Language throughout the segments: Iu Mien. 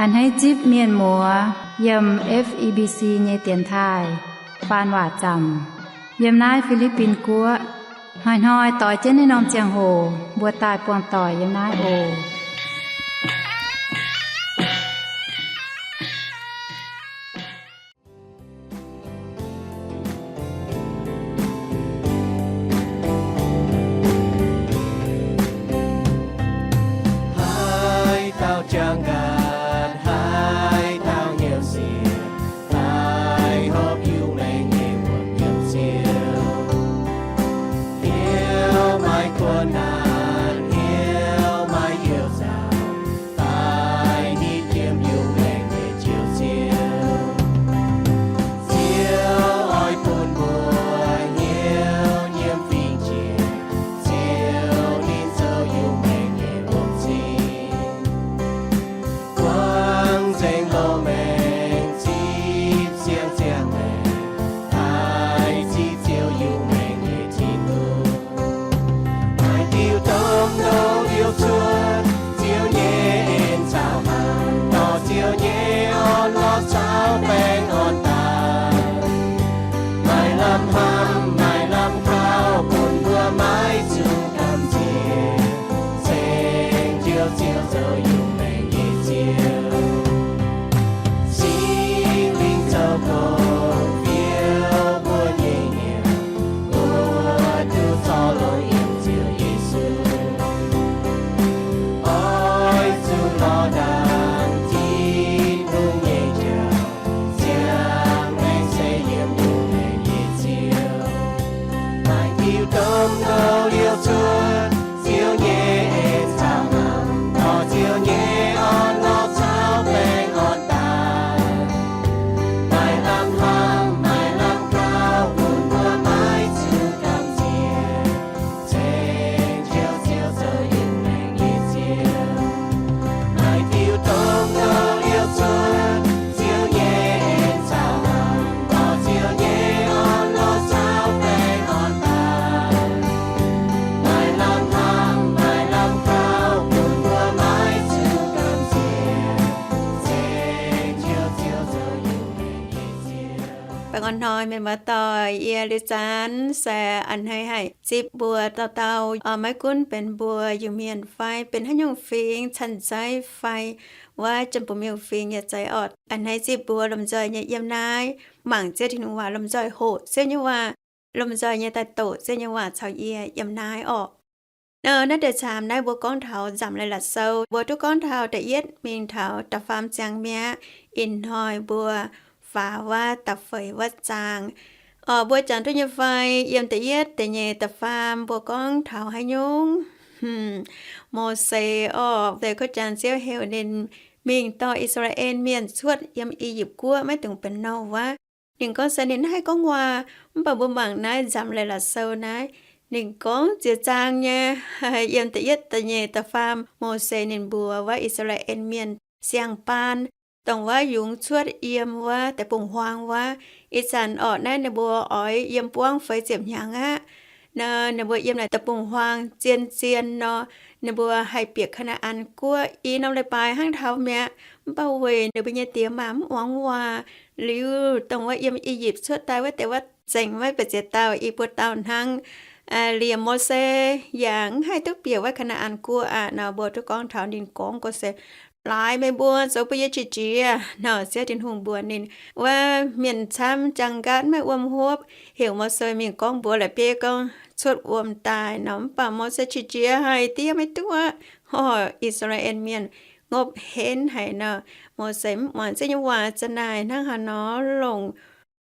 A'hneiv zipv mienh muoz yiem F E B C nyei dienx taaih faan waac zaamc yiem naaiv Fi^li^bin Guoqv. Hnoi-hnoi doix jienv naaiv norm ziangh hoc mbuo daaih buangh doic yiem naaiv oc. Haaix dauh jangx nqaatv, haaix dauh hnyouv sienx, daaih hopv Iu-Mienh nyei wuom yiem Ziouv. Hnyouv maaih kuonx naanc, hnyouv maaih youh nzauh, daaih hitv yiem Iu-Mienh nyei Njoux Ziouv. Ziouv oix bun mbuo hnyouv nyiemv fingx jiex, Ziouv ninh zoux Iu-Mienh nyei wuom cing. Buangv nzengc loz-maengx, zipv siang-ziangh maengx, daaih zipv Ziouv Iu-Mienh nyei Tin-Hungh. Maaih diuh domh longc liouh cuotv, Ziouv nyei en caux hnamv, dorh Ziouv nyei orn-lorqc caux baengh orn daaih. Maaih lamh hnamv, maaih lamh kaux, bun mbuo maiv zuqc gamh nziex. Ceng Njoux Ziouv zoux Iu-Mienh nyei Ziouv. Singx Lingh zoux gong fiou mbuo nyei nyiemc, mbuo duqv zorc longx yiem Ziouv Yesu. Oix zuqc lorz ndaangc Tin-Hungh nyei jauv, ziangh maengc se yiem Iu-Mienh nyei Ziouv. Maaih diuh domh longc liouh cuotv, Ziouv nyei en caux hnamv, dorh Ziouv nyei orn-lorqc caux baengh orn daaih. Maaih lamh hnamv, maaih lamh kaux, bun mbuo maiv zuqc gamh nziex. Ceng Njoux Ziouv zoux Iu-Mienh nyei Ziouv. Maaih diuh domh longc liouh cuotv, Ziouv nyei en caux hnamv, dorh Ziouv nyei orn-lorqc caux baengh orn daaih. Maaih lamh hnamv, maaih lamh kaux, bun mbuo maiv zuqc gamh nziex. Ceng Njoux Ziouv zoux Iu-Mienh nyei Ziouv. Baengh orn hnoi mienh muoz-doic, yie liuz zanc se a'hneiv haih zipv mbuo dauh dauh, maiv gunv benx mbuo Iu-Mienh fai benx haaix nyungc fingx, canh zaiv fai wuov Janx-Bung Miuh fingx nyei zaiv orqc, a'hneiv zipv mbuo lomh nzoih nyei yiem naaiv mangc Ziouv Tin-Hungh waac, lomh nzoih hoqc Ziouv nyei waac, lomh nzoih nyei daaih doqc Ziouv nyei waac caux yie yiem naaiv orqc. Naaiv deix caamx naaiv mbuo gorngv taux Nzamc Leiz-Latc Sou, mbuo duqv gorngv taux da'yietv mingh taux da'faam ziangx mi'aqv. Ih hnoi mbuo faaux wuov da'feix wuov zaang. Orqc, mbuo jangx duqv nyei fai? Yiem da'yietv, da'nyeic, da'faam mbuo gorngv taux haaix nyungc? Mose orqc, deix kuv jangx Ziouv heuc ninh mingh dorh I^saa^laa^en Mienh cuotv yiem I^yipv Guoqv maiv dungx benx nouh wuov. Ninh gorngv se ninh haih gorngv waac, mv baac mbuo mangc naaiv Nzamc Leiz-Latc Sou naaiv, ninh gorngv ziex zaang nyei, yiem da'yietv, da'nyeic, da'faam, Mose ninh mbuox wuov I^saa^laa^en Mienh siang-baan, dongh wuov yungz cuotv yiem wuov deic-bung-huaang wuov. Ih zanc orqc naaiv ninh mbuo oix yiem buangv feix ziepc hnyangx aqv. Naaiv ninh mbuo yiem naaic deic-bung-huaang zien-zien nor, ninh mbuo haih bieqc Kaa^naa^an Guoqv i norm leiz-baaix hnangv taux mi'aqv. Mv baac weic ninh mbuo nyei diex maac mv muangx waac, liuz dongh wuov yiem I^yipv cuotv daaih wuov deix wuov zengc maiv bieqc ziex dauh, i buo dauh hnangv. Liemh Mose yaac mv haih duqv bieqc wuov Kaa^naa^an Guoqv aqv nor, mbuo duqv gorngv taux ninh gorngv gorngv se, laaix meih mbuo zoux bun yie qiex jiez nor. Ziouv Tin-Hungh mbuox ninh, wuov mienh camv jangx nqaatv maiv wuom hopv, heuc Mose mingh gorngv mbuox la'bieiv gorngv cuotv wuom daaih nor. Mv baac Mose qiex jiez haic, diev maiv duqv. Orqc, I^saa^laa^en Mienh ngopv henv haic nor. Mose mv muangx Ziouv nyei waac, za'naaic hnangv haaix nor longc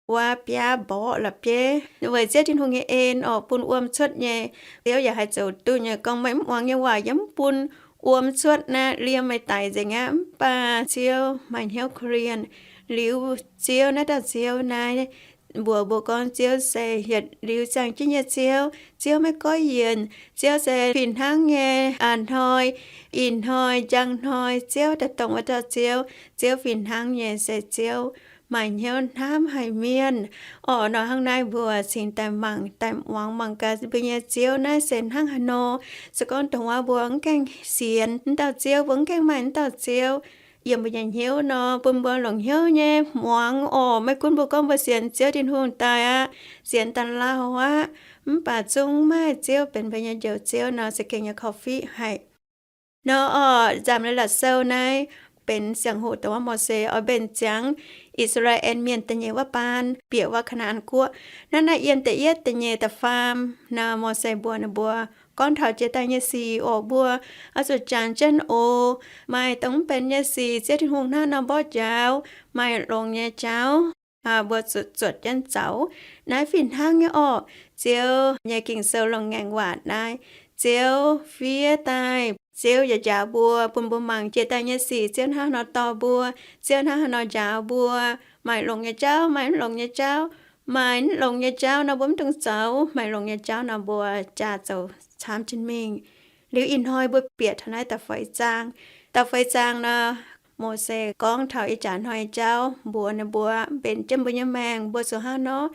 wuov biaav mborqv la'bieiv. Weic Ziouv Tin-Hungh nyei en orqc, bun wuom cuotv nyei. Ziouv yaac haih zoux duqv nyei, gorngv meih mv muangx nyei waac, yie mv bun wuom cuotv naaic, liemh meih daic nzengc aqv. Mv baac Ziouv maaih hnyouv korv-lienh. Liuz Ziouv naaiv dauh Ziouv naaiv, mbuox mbuo gorngv Ziouv se yietc liuz ziangh jienv nyei Ziouv. Ziouv maiv goiv yienc. Ziouv se fih hnangv nyei, a'hnoi, ih hnoi, njang hnoi, Ziouv daaih dongh wuov dauh Ziouv. Ziouv fih hnangv nyei se Ziouv maaih hnyouv hnamv haic mienh. Orqc, nor hnangv naaiv mbuo cingx daaih mangc, daaih muangx mangc gaax mbuo nyei Ziouv naaiv se hnangv haaix nor. Se gorngv dongh wuov mbuo mv gaengh sienx naaiv dauh Ziouv, mbuo mv gaengh maaih naaiv dauh Ziouv, yiem mbuo nyei hnyouv nor, bun mbuo longc hnyouv nyei muangx oc. Maiv gunv mbuo gorngv mbuo sienx Ziouv Tin-Hungh daaih aqv, sienx daaih lauh aqv, mv baac zungv maaih Ziouv benx mbuo nyei Njoux Ziouv nor, za'gengh nyei korv-fiqv haic. Nor oc, nzamc leiz-latc sou naaiv benx ziangh hoc dongh wuov Mose oix mbenc ziangx I^saa^laa^en Mienh da'nyeic wuov baan bieqc wuov Kaa^naa^an Guoqv. Naaiv naaiv yiem da'yietv, da'nyeic, da'faam nor, Mose mbuox ninh mbuo gorngv taux jiex daaih nyei sic oc. Mbuo oix zuqc jangx jienv oc. Maaih dongh mv benx nyei sic, Ziouv Tin-Hungh hnangv nor mborqv njaaux, maaih longx nyei jauv, mbuo zuqc zuotc jienv zaux. Naaiv fih hnangv nyei orqc. Ziouv nyei Ging-Sou longc ngaengc waac naaiv, Ziouv fiev daaih, Ziouv yaac njaaux mbuo, bun mbuo mangc jiex daaih nyei sic Ziouv hnangv haaix nor dorh mbuo, Ziouv hnangv haaix nor njaaux mbuo. Maaih longx nyei jauv, maaih mv longx nyei jauv. Maaih mv longx nyei jauv nor, mbuo mv dungx zoux. Maaih longx nyei jauv nor, mbuo jaa zoux camv jienv mingh. Liuz ih hnoi mbuo bieqc taux naaiv da'feix zaang. Da'feix zaang nor, Mose gorngv taux ih jaax hnoi jauv mbuox ninh mbuo, mbenc jienv mbuo nyei maengc, mbuo zuqc hnangv nor.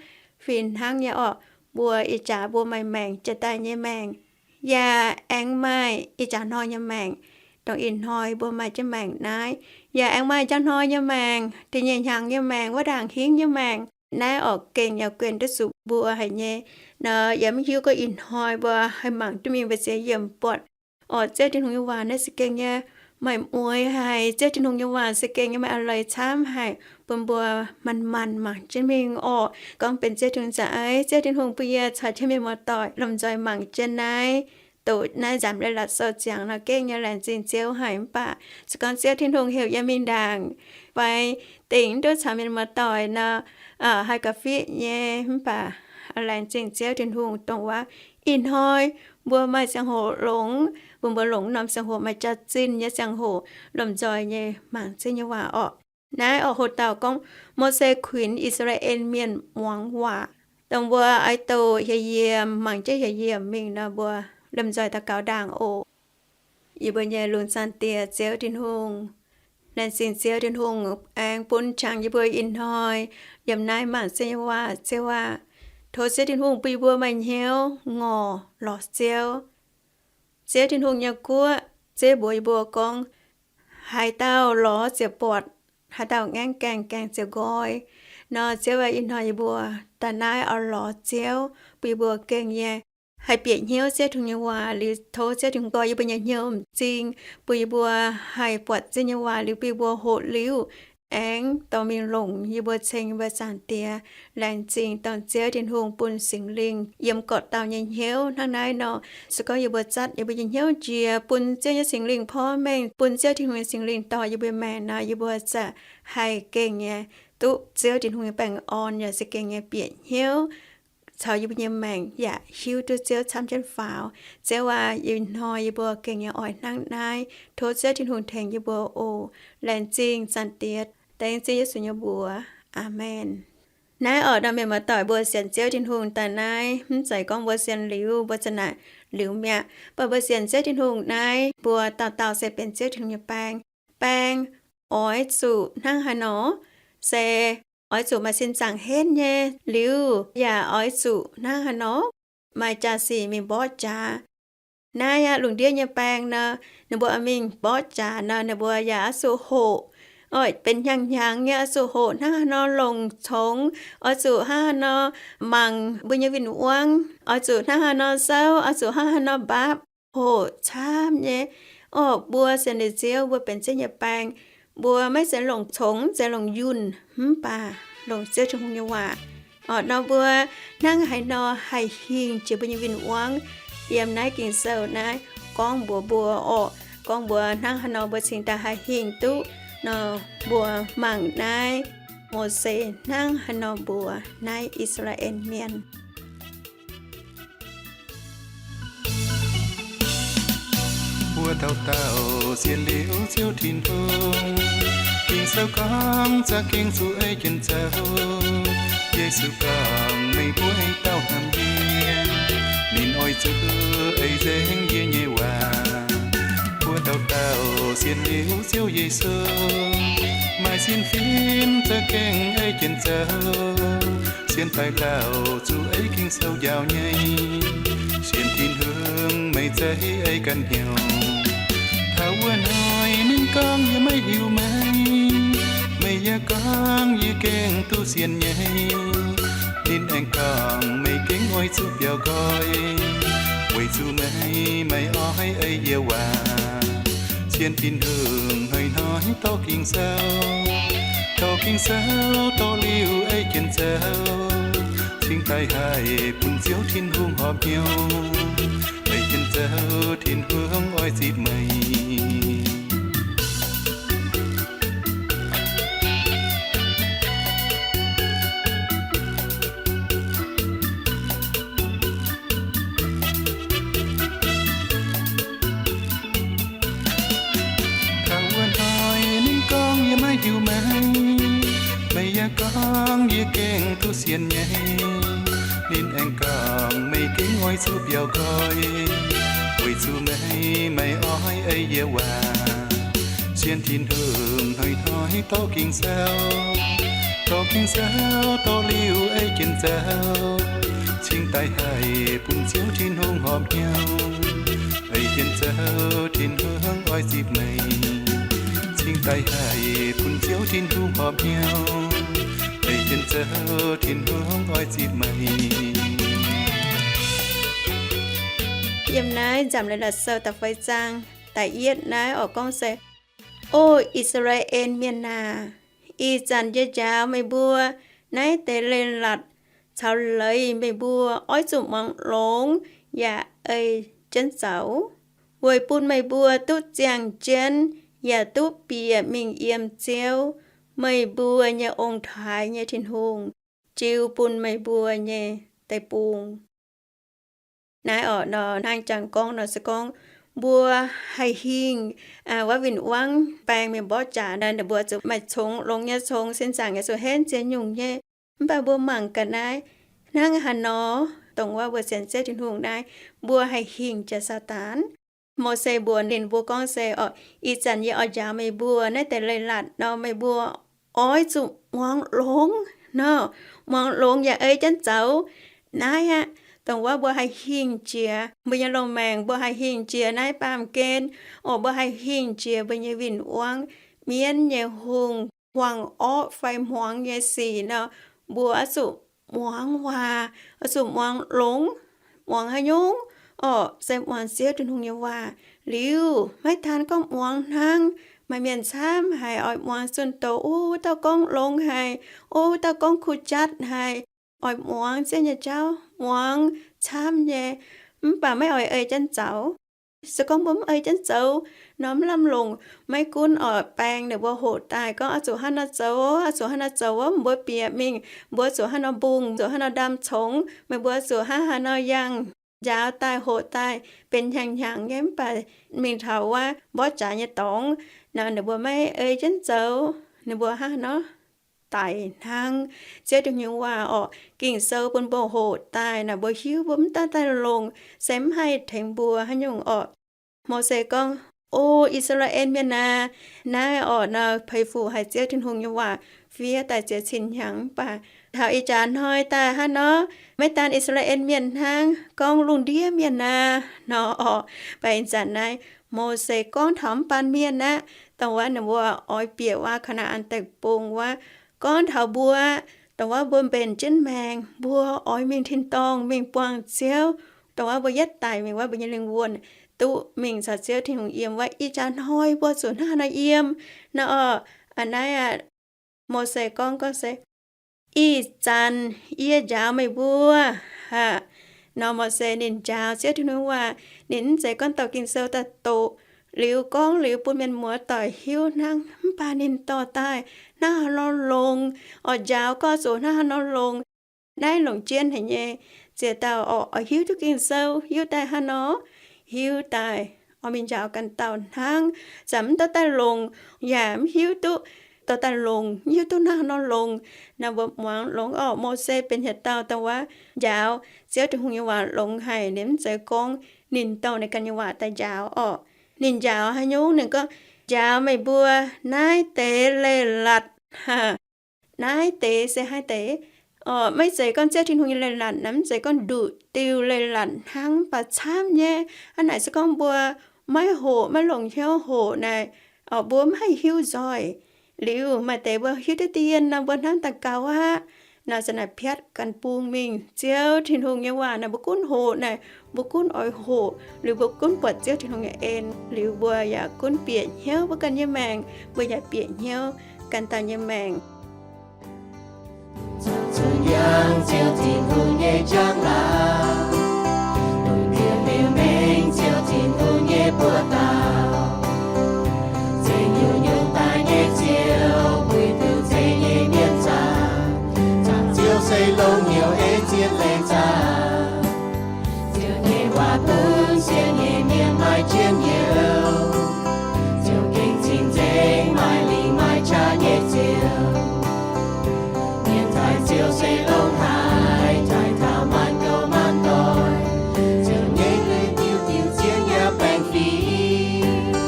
Fih hnangv nyei orqc, mbuo ih jaax mbuo maaih maengc, jiex daaih nyei maengc, yaac aengx maaih ih jaax hnoi nyei maengc, dongh ih hnoi mbuo maaih jienv maengc naaiv, yaac aengx maaih njang hnoi nyei maengc, da'nyeic hnyangx nyei maengc, wuov ndaangc hingv nyei maengc. Naaiv oix gengh yaac guen duqv zuqc mbuo haic nyei. Nor yaac mv hiuv gorngv ih hnoi mbuo haih mangc duqv mingh mbu'ziex yiemc buatc. Oc, Ziouv Tin-Hungh nyei waac naaiv za'gengh nyei maaih mueiz haic. Ziouv Tin-Hungh nyei waac za'gengh nyei maaih a'leiz camv haic, bun mbuo manc-manc mangc jienv mingh orqc. Gorngv benx Ziouv Tin-Hungh za'eix, Ziouv Tin-Hungh bun yie caux jienv mienh muoz-doic lomh nzoih mangc jienv naaiv doqc naaiv nzamc leiz-latc sou ziangx nor, gengh nyei laengz zingh Ziouv haic. Mv baac se gorngv Ziouv Tin-Hungh heuc yie mingh ndaangc fai dingc mv duqv caux mienh muoz-doic nor, haih ga'fiev nyei. Mv baac laengz zingh Ziouv Tin-Hungh dongh wuov ih hnoi mbuo maaih ziangh hoc longx, bun mbuo longc norm ziangh hoc maaih jaax-zinh nyei ziangh hoc lomh nzoih nyei mangc Ziouv nyei waac orqc. Naaiv oix hoqc dauh gorngv Mose kuinx I^saa^laa^en Mienh muangx waac. Dongh mbuo oix doqc hieh yiemc mangc jienv hieh yiemc mingh nor, mbuo lomh nzoih daux gaux ndaangc oc. Yie mbuo nyei Lungh Zaangc Diex Ziouv Tin-Hungh, laengz zingh Ziouv Tin-Hungh aengx bun qangx yie mbuo ih hnoi yiem naaiv mangc Ziouv nyei waac. Ziouv aac, tov Ziouv Tin-Hungh bun yie mbuo maaih hnyouv ngorc lorz Ziouv. Ziouv Tin-Hungh nyei guoqv, Ziouv mbuox yie mbuo gorngv, haaix dauh lorz ziouc buatc, haaix dauh ngaengv gaengh, gaengh ziouc nqoi. Nor Ziouv aac, ih hnoi yie mbuo daaih naaiv oix lorz Ziouv, bun yie mbuo gengh nyei haih bieqc hnyouv Ziouv Tin-Hungh nyei waac liuz, tov Ziouv Tin-Hungh nqoi yie mbuo nyei hnyouv m'zing, bun yie mbuo haih buatc Ziouv nyei waac liuz bun yie mbuo hoqc liuz aengx dorh mingh longc yie mbuo ceng yie mbuo Zaangc Diex. Laengz zingh dongh Ziouv Tin-Hungh bun Singx Lingh yiem gorqv-dauh nyei hnyouv hnangv naaiv nor. Se gorngv yie mbuo zatv yie mbuo nyei hnyouv jiex bun Ziouv nyei Singx Lingh porv mengh, bun Ziouv Tin-Hungh nyei Singx Lingh dorh yie mbuo maengc nor, yie mbuo za'gengh haih gengh nyei duqv Ziouv Tin-Hungh nyei baengh orn, yaac za'gengh nyei bieqc hnyouv caux yie mbuo nyei maengc yaac hiuv duqv Ziouv camv jienv faaux. Ziouv aac, ih hnoi yie mbuo gengh nyei oix hnangv naaiv. Tov Ziouv Tin-Hungh tengx yie mbuo oc. Laengz zingh Zaangc Diex, dengv Ziouv Yesu nyei mbuox. Aamen. Naaiv oc, nor mienh muoz-doic, mbuo sienx Ziouv Tin-Hungh daaih naaiv, mv zeiz gorngv mbuo sienx liuz mbuo za'naaic liuz mi'aqv. Mv baac mbuo sienx Ziouv Tin-Hungh naaiv, mbuo dauh dauh se benx Ziouv Tin-Hungh nyei baeng. Baeng oix zuqc hnangv haaix nor? Se oix zuqc maaih sin zaangc henv nyei, liuz yaac oix zuqc hnangv haaix nor? Maaih jaax-sic mingh mborqv jaax. Naaiv aqv, lungh ndiev nyei baeng nor, ninh mbuo oix mingh mborqv jaax nor, ninh mbuo yaac oix zuqc hoqc. Oix benx hnyangx-hnyangx nyei oix zuqc hoqc hnangv haaix nor longc congx, oix zuqc hnangv haaix nor mangc mbuo nyei win-wangv, oix zuqc hnangv haaix nor souv, oix zuqc hnangv haaix nor mbaapv, hoqc camv nyei. Orqc, mbuo sienx liuz Ziouv, mbuo benx Ziouv nyei baeng, mbuo maiv zeiz longc congx, maiv zeiz longc yunh, mv baac longc Ziouv Tin-Hungh nyei waac. Orqc, nor mbuo hnangv haaix nor haih hingh jiex mbuo nyei win-wangv? Yiem naaiv Ging-Sou naaiv gorngv mbuox mbuo orqc, gorngv mbuo hnangv haaix nor mbuo cingx daaih haih hingh duqv nor, mbuo mangc naaiv Mose hnangv haaix nor mbuox naaiv I^saa^laa^en Mienh. Mbuo dauh dauh sienx liuz Ziouv Tin-Hungh, Ging-Sou gorngv za'gengh zuqc ei jienv zoux. Yesu gorngv, meih mbuo dauh hnamv yie, ninh oix zuqc ei nzengc yie nyei waac. Mbuo dauh dauh sienx liuz Ziouv Yesu, maaih sin fim za'gengh ei jienv zoux. Sienx daaih lauh zuqc ei Ging-Sou njaaux nyei, sienx Tin-Hungh meih zeiz ei ganh hnyouv. Taux wuov hnoi ninh gorngv, yie maiv hiuv maah. Yie gorngv yie gengh duqv sienx nyei, ninh aengx gorngv, meih gengh oix zuqc biaux nqoi, weic zuqc meih maiv oix ei yie waac. Sienx Tin-Hungh hnoi-hnoi dorh Ging-Sou, dorh Ging-Sou dorh liuz ei jienv zoux, cingx daaih haih bun Ziouv Tin-Hungh horpc hnyouv, ei jienv zoux Tin-Hungh oix zipv meih. Taux wuov hnoi ninh gorngv, yie maiv hiuv meih. Meih yaac gorngv, yie gengh duqv sienx nyei. Ninh aengx gorngv, meih gengh oix zuqc biaux nqoi, weic zuqc meih maiv oix ei yie waac. Sienx Tin-Hungh hnoi-hnoi dorh Ging-Sou, dorh Ging-Sou dorh liuz ei jienv zoux, cingx daaih haih bun Ziouv Tin-Hungh horpc hnyouv, ei jienv zoux Tin-Hungh oix zipv meih. Cingx daaih haih bun Ziouv Tin-Hungh horpc hnyouv, ei jienv zoux Tin-Hungh oix zipv meih. Yiem naaiv Nzamc Leiz-Latc Sou da'feix zaang da'yietv naaiv oix gorngv se, O I^saa^laa^en Mienh aac, ih zanc yie njaaux meih mbuo naaiv deix leiz-latc caux leiz meih mbuo oix zuqc muangx longx yaac ei jienv zoux, weic bun meih mbuo duqv ziangh jienv yaac duqv bieqc mingh yiem Ziouv, meih mbuo nyei ong-taaix nyei Tin-Hungh, jiu bun meih mbuo nyei deic-bung. Naaiv orqc, nor hnangv jangx gorngv nor se gorngv mbuo haih hingh wuov win-wangv baeng mienh mborqv jaax nor, ninh mbuo zuqc maaih congx longx nyei, congx sin zaangc nyei, zuqc henv ziex nyungc nyei. Mv baac mbuo mangc gaax naaiv, hnangv haaix nor dongh wuov mbuo sienx Ziouv Tin-Hungh naaiv, mbuo haih hingh jiex Saadaan. Mose mbuox ninh mbuo gorngv se, Orqc, ih zanc yie oix njaaux meih mbuo naaiv deix leiz-latc nor, meih mbuo oix zuqc muangx longx nor, muangx longx yaac ei jienv zoux. Naaiv aqv, dongh wuov mbuo haih hingh jiex mbuo nyei loz-maengc, mbuo haih hingh jiex naaiv baamh gen, orqc, mbuo haih hingh jiex mbuo nyei win-wangv, mienv nyei hungh, huaang-orqv fai hmuangx nyei sic nor, mbuo oix zuqc muangx waac, oix zuqc muangx longx. Muangx haaix nyungc? Orqc, se muangx Ziouv Tin-Hungh nyei waac. Liuz maiv daan gorngv muangx hnangv, maaih mienh camv haic oix muangx zunh doz, o, wuov dauh gorngv longx haic, o, wuov dauh gorngv kuh jatv haic, oix muangx Ziouv nyei jauv, muangx camv nyei, mv baac maiv oix ei jienv zoux. Se gorngv mbuo mv ei jienv zoux nor, mv lamh longc. Maiv gunv orqc, baeng ninh mbuo hoqc daaih gorngv oix zuqc hnangv nor zoux, oix zuqc hnangv nor zoux wuov, mbuo bieqc mingh, mbuo zuqc hnangv nor mbungh, zuqc hnangv nor ndaam congx, meih mbuo zuqc hnangv haaix nor yangh, njaaux daaih hoqc daaih benx hnyangx-hnyangx nyei, mv baac mingh taux wuov mborqv jaax nyei dorngx nor, ninh mbuo maiv ei jienv zoux, ninh mbuo hnangv haaix nor daic hnangv. Ziouv Tin-Hungh nyei waac orqc, Ging-Sou bun mbuo hoqc daaih naaic, mbuo hiuv mbuo mv daaih daaih longc, se mv haih tengx mbuo haaix nyungc orqc. Mose gorngv, O I^saa^laa^en Mienh aac, naaiv orqc nor, peix fuc haic Ziouv Tin-Hungh nyei waac fiev daaih ziex cin hnyangx, mv baac taux ih jaax hnoi daaih hnangv nor, maiv daan I^saa^laa^en Mienh hnangv, gorngv lungh ndiev mienh aac nor orqc. Mv baac ih zanc naaiv Mose gorngv taux mv baan mienh aqv, dongh wuov ninh mbuo oix bieqc wuov Kaa^naa^an Deic-Bung wuov, gorngv taux mbuo, dongh wuov mbuo mbenc jienv maengc, mbuo oix mingh tin-dorngh mingh buangh Ziouv, dongh wuov mbuo yietv daic mingh wuov mbuo nyei lingh wuonh duqv mingh caux Ziouv Tin-Hungh yiem wuov, ih jaax hnoi mbuo zuqc hnangv haaix nor yiem nor orqc. Aa, naaiv aqv, Mose gorngv, gorngv se, Ih zanc yie njaaux meih mbuo aqv. Nor Mose ninh njaaux Ziouv Tin-Hungh waac, ninh mv zeiz gorngv dorh Ging-Sou daaih doqc liuz gorngv liuz bun mienh muoz doic hiuv hnangv, mv baac ninh dorh daaih hnangv haaix nor longx, oix njaaux gorngv zuqc hnangv haaix nor longx. Naaiv longc jienv haic nyei. Ziex dauh orqc, oix hiuv duqv Ging-Sou hiuv daaih hnangv nor, hiuv daaih oix mingh njaaux ganh dauh hnangv. Zanc mv dorh daaih longc yaac mv hiuv duqv, dorh daaih longc mv hiuv duqv hnangv haaix nor longx. Naaiv mbuo muangx longx orqc, Mose benx yietc dauh dongh wuov njaaux Ziouv Tin-Hungh nyei waac longx haic. Ninh mv zeiz gorngv ninh dorh ninh ganh nyei waac daaih njaaux orqc. Ninh njaaux haaix nyungc? Ninh gorngv, Njaaux meih mbuo naaiv deix leiz-latc. Naaiv deix se haaix deix? Orqc, maiv zeiz gorngv Ziouv Tin-Hungh nyei leiz-latc naaiv, mv zeiz gorngv nduqc diuh leiz-latc hnangv, mv baac camv nyei. Hnangv naaic se gorngv mbuo maiv hoqc, maiv longc hnyouv hoqc naaic, orqc, mbuo mv haih hiuv nzoih. Liuz maaih deix mbuo hiuv duqv dien nor mbuo hnamv daaih gaux aqv. Nor se naaic piatv ganh bung mingh. Ziouv Tin-Hungh nyei waac naaic mbuo gunv hoqc naaic, mbuo gunv oix hoqc, liuz mbuo gunv buatc Ziouv Tin-Hungh nyei en, liuz mbuo yaac gunv bieqc hnyouv mbuo ganh nyei maengc, mbuo yaac bieqc hnyouv ganh dauh nyei maengc. Zuqc njang Ziouv Tin-Hungh nyei njang-laangc, lungh ndiev liuz mengh Ziouv Tin-Hungh nyei buoz-dauh. Zengc nyungc-nyungc daaih nyei Ziouv, puix duqv zeix nyei mienh zaangc. Zaangc Ziouv se longx hnyouv ei zien leiz zaangc. Ziouv nyei waac bun sienx nyei mienh maaih njien-youh. Ziouv gengh cing-nzengc, maaih lingc maaih qaqv nyei Ziouv. Mienh taaih Ziouv se longx haic, taaih taux maanc gouv maanc doic. Ziouv nyei lui diuh diuh zien yaac baengh fingx.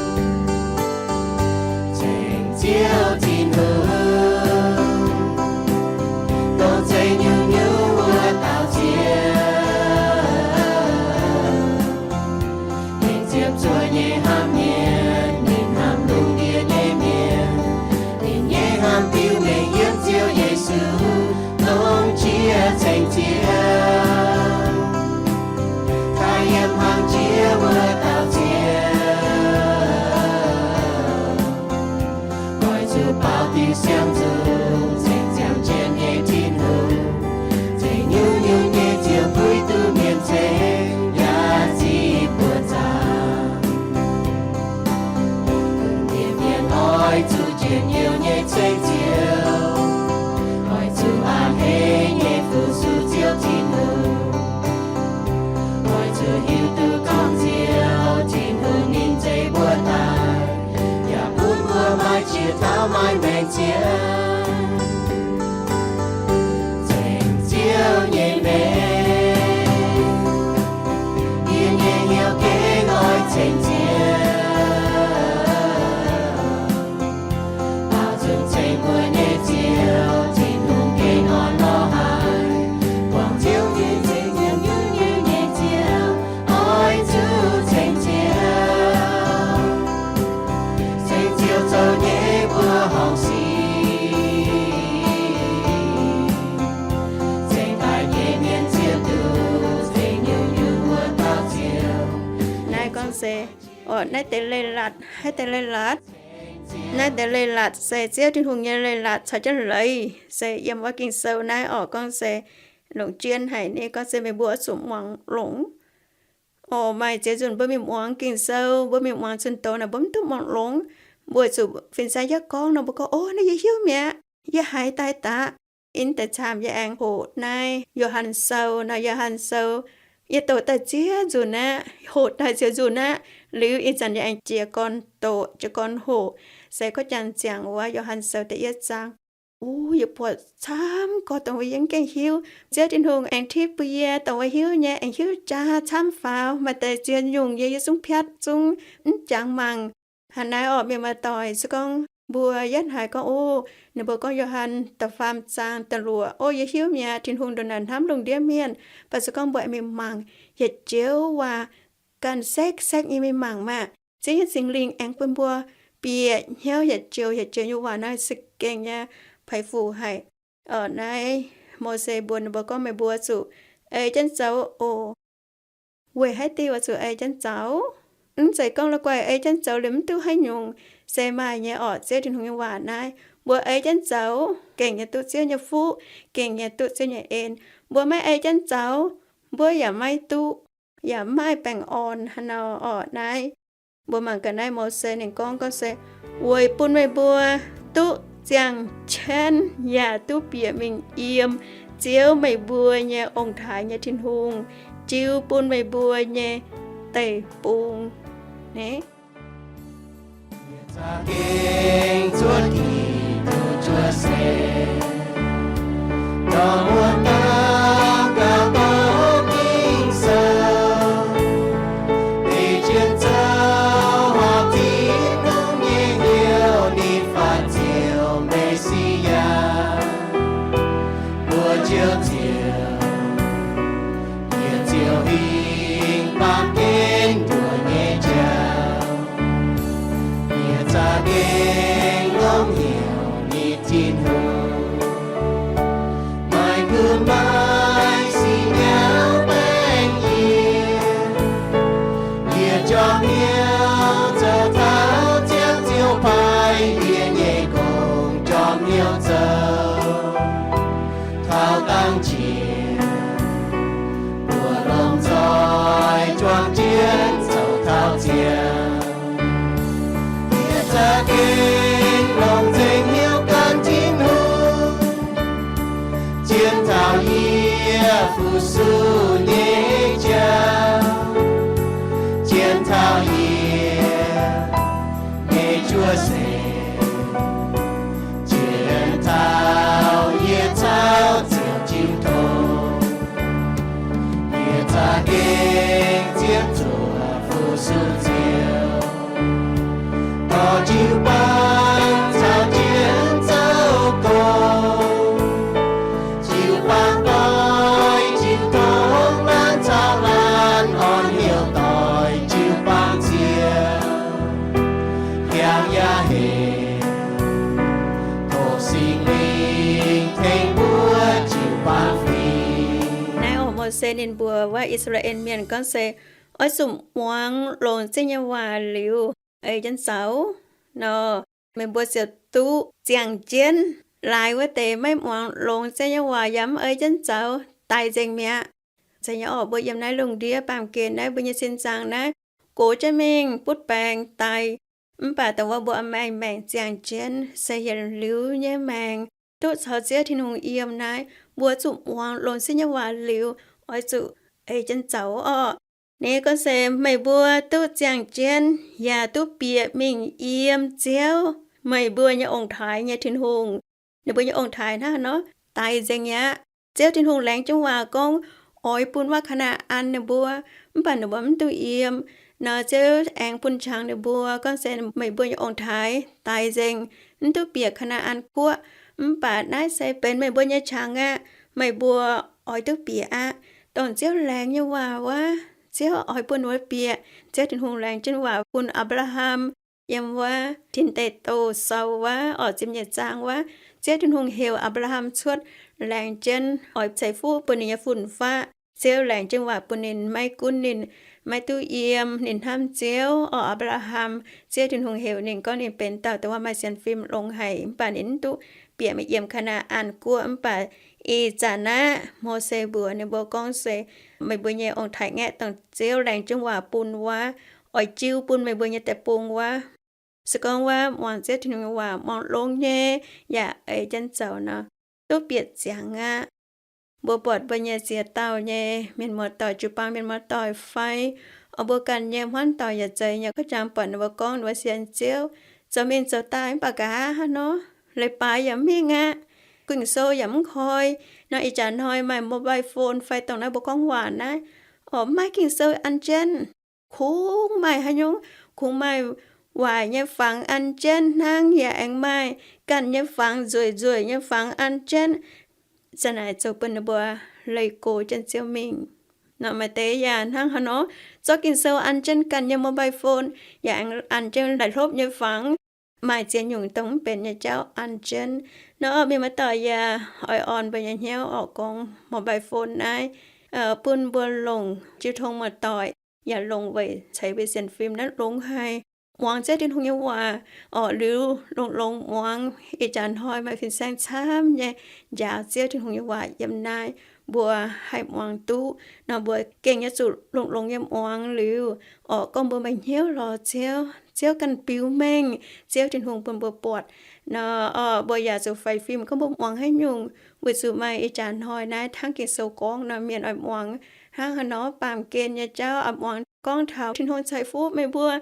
Zengc Ziouv Tin-Hungh, dongh zeix nyungc-nyungc wuov dauh Ziouv. Ninh ziepc zuoqv nyei hnamv mienh, ninh hnamv lungh ndiev nyei mienh. Ninh nyei hnamv biux mengh yiem Ziouv Yesu, dongh jiex ceng Ziouv, daaih yiem hnaangx jiex wuov dauh Ziouv. Oix zuqc baaux diuh siang-nzung, ceng ziangh jienv nyei Tin-Hungh, zeix nyungc-nyungc nyei Ziouv puix duqv mienh ceng, yaac ziqv buoz zaangc. Bun mienh oix zuqc njien-youh nyei ceng Ziouv, oix zuqc a'hneiv nyei fu-sux Ziouv Tin-Hungh. Oix zuqc hiuv duqv gorngv Ziouv Tin-Hungh ninh zeix mbuo daaih, yaac bun mbuo maaih qiex taux maaih maengc jiex. Zengc Ziouv nyei mengh, yie nyei hnyouv gengh oix ceng Ziouv. Baaux nzung ceng mbuo nyei Ziouv, Tin-Hungh gengh orn lorz haic. Buangh Ziouv nyei zingh nyiemc nyungc-nyungc nyei Ziouv, oix zuqc ceng Ziouv. Ceng Ziouv zoux nyei mbuo horngc sic. Ceng daaih nyei mienh ziouc duqv zeix nyungc-nyungc wuov dauh Ziouv. Naaiv gorngv se, orqc, naaiv deix leiz-latc, haaix deix leiz-latc? Naaiv deix leiz-latc se Ziouv Tin-Hungh nyei leiz-latc caux jienv leiz, se yiem wuov Ging-Sou naaiv orqc, gorngv se longc jien haic nyei, gorngv se meih mbuo oix zuqc muangx longx. Orqc, maaih ziex nzunc mbuo mingh muangx Ging-Sou, mbuo mingh muangx zunh doz naaic mbuo mv duqv muangx longx. Mbuo zuqc fin-saeng jienv gorngv nor mbuo gorngv, o, naaiv yie hiuv mi'aqv, yie haiz daaih daqv. Ih deix camv yie aengx hoqc naaiv Yo^han Sou nor, Yo^han Sou yie doqc daaih ziex nzunc aqv, hoqc daaih ziex nzunc aqv. Liuz ih zanc yie aengx jiez gorn doqc, jiez gorn hoqc, se gorngv janx ziangx wuov Yo^han Sou da'yietv zaang. O, yie buatc camv gorx dongh wuov yie mv gaengh hiuv. Ziouv Tin-Hungh aengx tipv bun yie dongh wuov hiuv nyei, aengx hiuv jaax camv faaux. Maaih deix ziex nyungc yie, yie zungv piatv zungv mv jangx mangc. Hnangv naaiv orqc, mienh muoz-doic, se gorngv mbuo yietv haiz gorngv, o, ninh mbuo gorngv Yo^han da'faam zaang da'luoqc, o, yie hiuv mi'aqv, Tin-Hungh ndongc naaic hnamv lungh ndiev mienh. Mv baac se gorngv mbuo aengx mingh mangc yietc joux waac ganh sekv-sekv nyei mingh mangc maah, Ziouv nyei Singx Lingh aengx bun mbuo bieqc hnyouv yietc joux yietc joux nyei waac naaiv se gengh nyei peix fuc haic. Orqc, naaiv Mose mbuox ninh mbuo gorngv, meih mbuo zuqc ei jienv zoux oc. Weic haaix diuc oix zuqc ei jienv zoux? Mv zeiz gorngv la'guaih ei jienv zoux liuz mv duqv haaix nyungc. Se maaih nyei orqc, Ziouv Tin-Hungh nyei waac naaiv, mbuo ei jienv zoux gengh nyei duqv Ziouv nyei fuqv, gengh nyei duqv Ziouv nyei en. Mbuo maiv ei jienv zoux, mbuo yaac maiv duqv, yaac maiv baengh orn haaix nor orqc. Naaiv mbuo mangc gaax naaiv Mose ninh gorngv, gorngv se, weic bun meih mbuo duqv ziangh jienv yaac duqv bieqc mingh yiem Ziouv meih mbuo nyei ong-taaix nyei Tin-Hungh jiu bun meih mbuo nyei deic-bung. Naaiv za'gengh zuov Giduc juov seix, dorh mbuo daux gaux doqc Ging-Sou, ei jienv zoux horpc Tin-Hungh nyei hnyouv, ninh faanv Ziouv Me^si^yaa, mbuo Ziouv Ziouv. Yie ziouc hingh baamh gen nduoc nyei jauv. Yie za'gengh longx hnyouv Maaih sic nyauv baengh yie, yie jorm hnyouv zoux taux ziangh Ziouv paaiv yie nyei gong, jorm hnyouv zoux taux dangh jiex, buoz-lomh nzoih juang jienv zoux taux ziangh. Yie za'gengh longc nzengc hnyouv gan Tin-Hungh, zien taux yie fu-sux nyei jauv, zien taux yie nyei juov seix, zien taux yie caux Ziouv jiu tong. Yie za'gengh zien zuoqc fu-sux Ziouv, dorh jiu-baang caux jienv zoux gong, jiu-baang doix jiu tong, laanh caux laanh orn heuc doix jiu-baang Ziouv, hiaangx yaac hec, tov Singx Lingh tengx mbuo jiu-baang fingx. Naaiv oc, Mose ninh mbuox wuov I^saa^laa^en Mienh gorngv se, oix zuqc muangx longx Ziouv nyei waac liuz ei jienv zoux nor, meih mbuo ziouc duqv ziangh jienv. Laaix wuov deix maiv muangx longx Ziouv nyei waac yaac mv ei jienv zoux, daic nzengc mi'aqv. Zeiz nyei orqc, mbuo yiem naaiv lungh ndiev baamh gen naaiv, mbuo nyei sin zaangc naaiv gox jienv mingh butv baengx daic. Mv baac dongh wuov mbuo maaih maengc ziangh jienv se yietc liuz nyei maengc, duqv caux Ziouv Tin-Hungh yiem naaiv, mbuo zuqc muangx longx Ziouv nyei waac liuz, oix zuqc ei jienv zoux orqc. Ninh gorngv se, meih mbuo duqv ziangh jienv yaac duqv bieqc mingh yiem Ziouv, meih mbuo nyei ong-taaix nyei Tin-Hungh. Ninh mbuo nyei ong-taaix hnangv nor daic nzengc mi'aqv. Ziouv Tin-Hungh laengz jienv waac gorngv oix bun wuov Kaa^naa^an ninh mbuo, mv baac ninh mbuo mv duqv yiem. Nor Ziouv aengx bun qangx ninh mbuo gorngv se, meih mbuo nyei ong-taaix daic nzengc, mv duqv bieqc Kaa^naa^an Guoqv. Mv baac naaiv se benx meih mbuo nyei qangx aqv. Meih mbuo oix duqv bieqc aqv. Dongh Ziouv laengz nyei waac wuov, Ziouv oix bun ninh mbuo bieqc. Ziouv Tin-Hungh laengz jienv waac bun Apc^laa^ham yiem wuov Tin Deic Douh Sou wuov, orqc, ziepc nyeic zaang wuov, Ziouv Tin-Hungh heuc Apc^laa^ham cuotv, laengz jienv oix ceix fuqv bun ninh nyei fun-faqv. Ziouv laengz jienv waac bun ninh, maiv gunv ninh maiv duqv yiem, ninh hnamv Ziouv. Orqc, Apc^laa^ham, Ziouv Tin-Hungh heuc ninh gorngv ninh benx dauh dongh wuov maaih sienx fim longx haic, mv baac ninh mv duqv bieqc mingh yiem Kaa^naa^an Guoqv. Mv baac ih zanc naaiv Mose mbuox ninh mbuo gorngv se, meih mbuo nyei ong-taaix ngaeqv dongh Ziouv laengz jienv waac bun wuov, oix jiu bun meih mbuo nyei deic-bung wuov. Se gorngv wuov muangx Ziouv Tin-Hungh nyei waac, muangx longx nyei, yaac ei jienv zoux nor, duqv bieqc ziangx aqv. Mbuo buatc mbuo nyei ziex dauh nyei mienh muoz-doic, jiu-baang mienh muoz-doic fai, oix mbuo ganh nyei hmuangv doic yaac zeiz nyei, gauh jangx buatc ninh mbuo gorngv ninh mbuo sienx Ziouv, zoux mingh zoux daaih mv baac nqa'haav hnangv nor, leiz-baaix yaac mv mingh aqv, Ging-Sou yaac mv koi. Nor ih jaax hnoi maaih mobile phone fai dongh naaiv mbuo gorngv waac naaiv, orqc, mv maaih Ging-Sou an jienv. Kungx maaih haaix nyungc, kungx maaih waaic nyei fangx an jienv hnangv, yaac aengx maaih ganh nyei fangx, nzueic nzueic nyei fangx an jienv. Za'naaic zoux bun ninh mbuo leih go jienv Ziouv mingh. Nor maaih deix yaac hnangv haaix nor, zorqv Ging-Sou an jienv ganh nyei mobile phone, yaac aengx an jienv la'hlopv nyei fangx. Maaih ziex nyungc dongh mv benx nyei jauv an jienv. Nor mienh muoz-doic yaac oix orn mbuo nyei hnyouv orqc, gorngv mobile phone naaiv bun mbuo longc jiu tong muoz-doic, yaac longc weic ceix mbuo sienx fim naaiv longx haic. Muangx Ziouv Tin-Hungh nyei waac orqc, liuz longx-longx muangx. Ih jaax hnoi maaih fin-saeng camv nyei njaaux Ziouv Tin-Hungh nyei waac yiem naaiv, mbuo haih muangx duqv. Nor mbuo gengh nyei zuqc longx-longx nyei muangx liuz orqc, gorngv mbuo maaih hnyouv lorz Ziouv, Ziouv ganh biux mengh, Ziouv Tin-Hungh bun mbuo buatc. Nor orqc, mbuo yaac zuqc faix fim gorngv mbuo muangx haaix nyungc, weic zuqc maaih ih jaax hnoi naaiv hnangv Ging-Sou gorngv nor, mienh oix muangx hnangv haaix nor baamh gen nyei jauv, oix muangx gorngv taux Tin-Hungh ceix fuqv meih mbuo,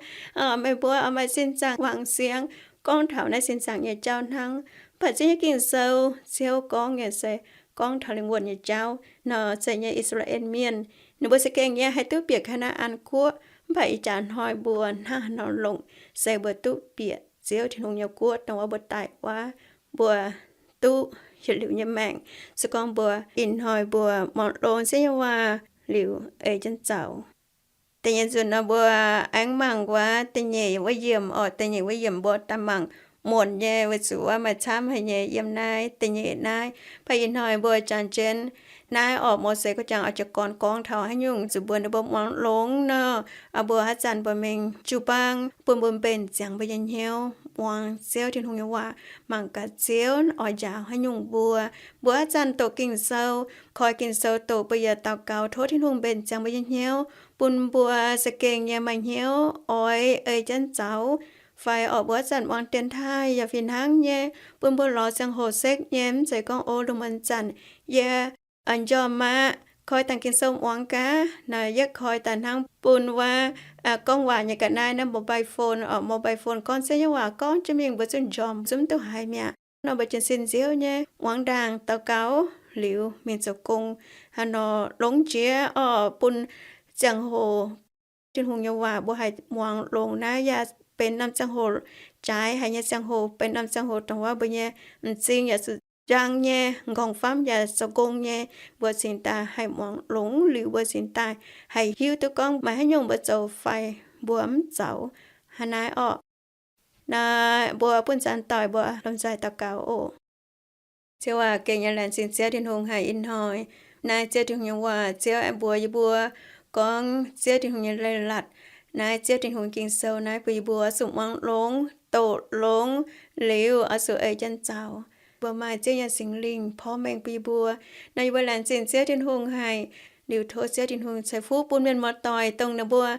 meih mbuo oix maaih sin zaangc wangc siangx gorngv taux naaiv sin zaangc nyei jauv hnangv. Mv baac Ziouv nyei Ging-Sou, Ziouv gorngv nyei se gorngv taux lingh wuonh nyei jauv. Nor zeiz nyei I^saa^laa^en Mienh, ninh mbuo se gengh nyei haih duqv bieqc Kaa^naa^an Guoqv, mv baac ih jaax hnoi mbuo hnangv haaix nor longc se mbuo duqv bieqc Ziouv Tin-Hungh nyei guoqv, dongh wuov mbuo daic wuov, mbuo duqv yietc liuz nyei maengc. Se gorngv mbuo ih hnoi mbuo muangx longx Ziouv nyei waac liuz ei jienv zoux. Da'nyeic nzunc nor mbuo aengx mangc wuov da'nyeic wuov yiemc orqc, da'nyeic wuov yiemc mbuo daaih mangc muonc nyei, weic zuqc wuov maaih camv haic nyei. Yiem naaiv da'nyeic naaiv, baac ih hnoi mbuo jangx jienv naaiv orqc, Mose gorngv jangx oix jiez gorn gorngv taux haaix nyungc zuqc mbuox ninh mbuo muangx longx nor, mbuo haaix zanc mbuo mingh jiu-baang bun mbuo mbenc ziangx mbuo nyei hnyouv muangx Ziouv Tin-Hungh nyei waac, mangc gaax Ziouv oix njaaux haaix nyungc mbuo. Mbuo haaix zanc doqc Ging-Sou, koi Ging-Sou doqc, mbuo yaac daux gaux tov Tin-Hungh mbenc ziangx mbuo nyei hnyouv, bun mbuo za'gengh nyei maaih hnyouv oix ei jienv zaux. Fai orqc, mbuo haaix zanc muangx dienx taaih yaac fih hnangv nyei, bun mbuo lorz ziangh hoc sekv nyei, mv zeiz gorngv, O, lungh muonz zanc yie njormh aqv, koi dangh Ging-Sou muangx gaax. Naaiv yie koi daaih hnangv bun wuov gorngv waac nyei ga'naaiv naaiv mobile phone orqc, mobile phone gorngv Ziouv nyei waac gorngv jienv mingh mbuo zungv njormh, zungv mv duqv haiz mi'aqv. Nor mbuo jiez sin Ziouv nyei, muangx ndaangc daux gaux liuz mingh zoux gong. Hnangv nor longx jiex orqc, bun ziangh hoc Tin-Hungh nyei waac mbuo haih muangx longx naaiv yaac benx norm ziangh hoc, jaaix haic nyei ziangh hoc, benx norm ziangh hoc dongh wuov mbuo nyei m'zing yaac zuqc njang nyei, m'nqorngv-famv yaac zoux gong nyei. Mbuo cingx daaih haih muangx longx liuz mbuo cingx daaih haih hiuv duqv gorngv maaih haaix nyungc mbuo zoux fai mbuo mv zoux. Hnangv naaiv orqc. Naaiv mbuo buonv zanc doic mbuo lomh nzoih daux gaux oc. Ziouv aac, gengh nyei laengz zingh Ziouv Tin-Hungh haic ih hnoi. Naaiv Ziouv Tin-Hungh nyei waac, Ziouv aengx mbuox yie mbuo gorngv Ziouv Tin-Hungh nyei leiz-latc. Naaiv Ziouv Tin-Hungh Ging-Sou naaiv bun yie mbuo zuqc muangx longx, doqc longx liuz oix zuqc ei jienv zaux. Mbuo maaih Ziouv nyei Singx Lingh porv mengh bun yie mbuo. Nor yie mbuo laengz zingh Ziouv Tin-Hungh haic. Liuz tov Ziouv Tin-Hungh ceix fuqv bun mienh muoz-doic dongh ninh mbuo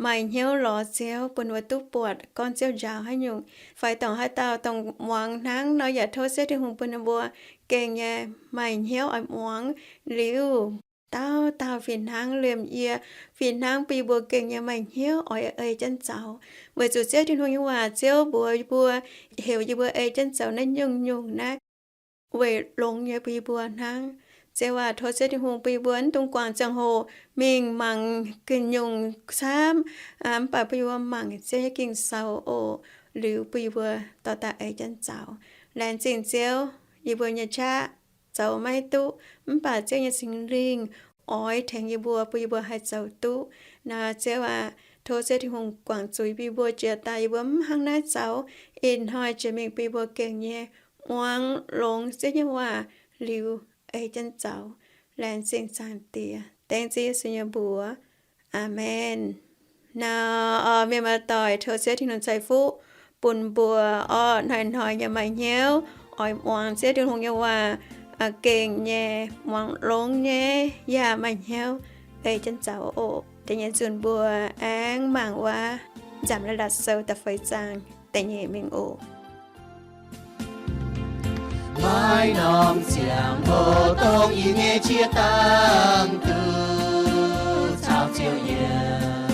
maaih hnyouv lorz Ziouv, bun ninh mbuo duqv buatc gorngv Ziouv njaaux haaix nyungc, fai dongh haaix dauh dongh muangx hnangv nor yaac tov Ziouv Tin-Hungh bun ninh mbuo gengh nyei maaih hnyouv oix muangx liuz dauh dauh fih hnangv liemh yie, fih hnangv bun yie mbuo gengh nyei maaih hnyouv oix ei jienv zaux. Weic zuqc Ziouv Tin-Hungh nyei waac, Ziouv mbuox yie mbuo, heuc yie mbuo ei jienv zoux naaiv nyungc-nyungc naaiv weic longx nyei bun yie mbuo hnangv. Ziouv aac, tov Ziouv Tin-Hungh bun yie mbuo mv dungx guangc ziangh hoc mingh mangc gu'nyungc camv, mv baac bun yie mbuo mangc Ziouv nyei Ging-Sou oc, liuz bun yie mbuo dorh daaih ei jienv zaux. Laengz zingh Ziouv, yie mbuo nyei qaqv zoux maiv duqv, mv baac Ziouv nyei Singx Lingh oix tengx yie mbuo bun yie mbuo haih zoux duqv. Naaiv Ziouv aac, tov Ziouv Tin-Hungh guangc zuiz bun yie mbuo jiex daaih yie mbuo mv hnangv naaiv zoux. Ih hnoi jiex mingh bun yie mbuo gengh nyei muangx longx Ziouv nyei waac liuz ei jienv zaux. Laengz zingh Zaangc Diex, dengv Ziouv Yesu nyei mbuox. Aamen. Naaiv, mienh muoz-doic, tov Ziouv Tin-Hungh ceix fuqv bun mbuo orqc, hnoi-hnoi yaac maaih hnyouv oix muangx Ziouv Tin-Hungh nyei waac, gengh nyei muangx longx nyei, yaac maaih hnyouv ei jienv zaux oc. Da'nyeic nzunc mbuo aengx mangc wuov Nzamc Leiz-Latc Sou da'feix zaang da'nyeic mingh oc. Maaih norm ziangh hoc dongh yie nyei qiex dangh duqv caux Ziouv yiem.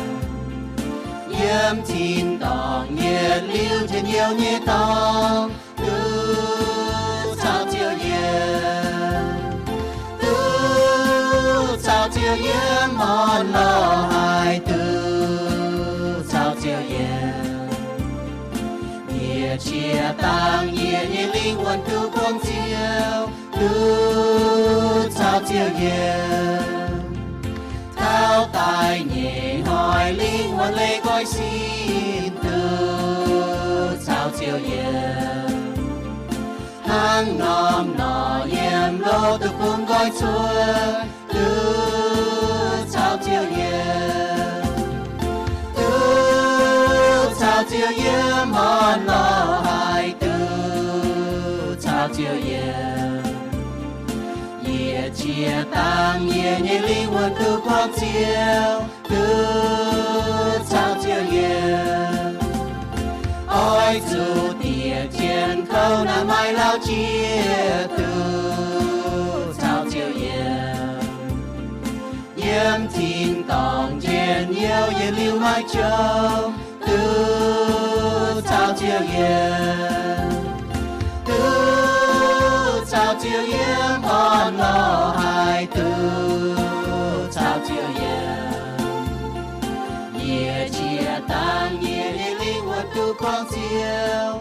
Yiem tin-dorngh yietc liuz njien-youh nyei dorngx duqv caux Ziouv yiem. Duqv caux Ziouv yiem, orn-lorqc haih duqv caux Ziouv yiem. Yietc qiex dangh yie nyei lingh wuonh duqv buangh Ziouv, duqv caux Ziouv yiem. Taux da'nyeic hnoi lingh wuonh leih nqoi sin, duqv caux Ziouv yiem. Hnangv norm norqc yiem loh duqv bungx nqoi cuotv, duqv caux Ziouv yiem. Duqv caux Ziouv yiem, orn-lorqc haih duqv caux Ziouv yiem. Yietc qiex dangh yie nyei lingh wuonh duqv buangh Ziouv, duqv caux Ziouv yiem. Oix zuqc diec jien kouv naaic maaih lauh jiex, duqv caux Ziouv yiem. Yiem tin-dorngh njien-youh yietc liuz maaih jomc, duqv caux Ziouv yiem. Duqv caux Ziouv yiem, orn-lorqc haih duqv caux Ziouv yiem. Yietc qiex dangh yie nyei lingh wuonh duqv buangh Ziouv,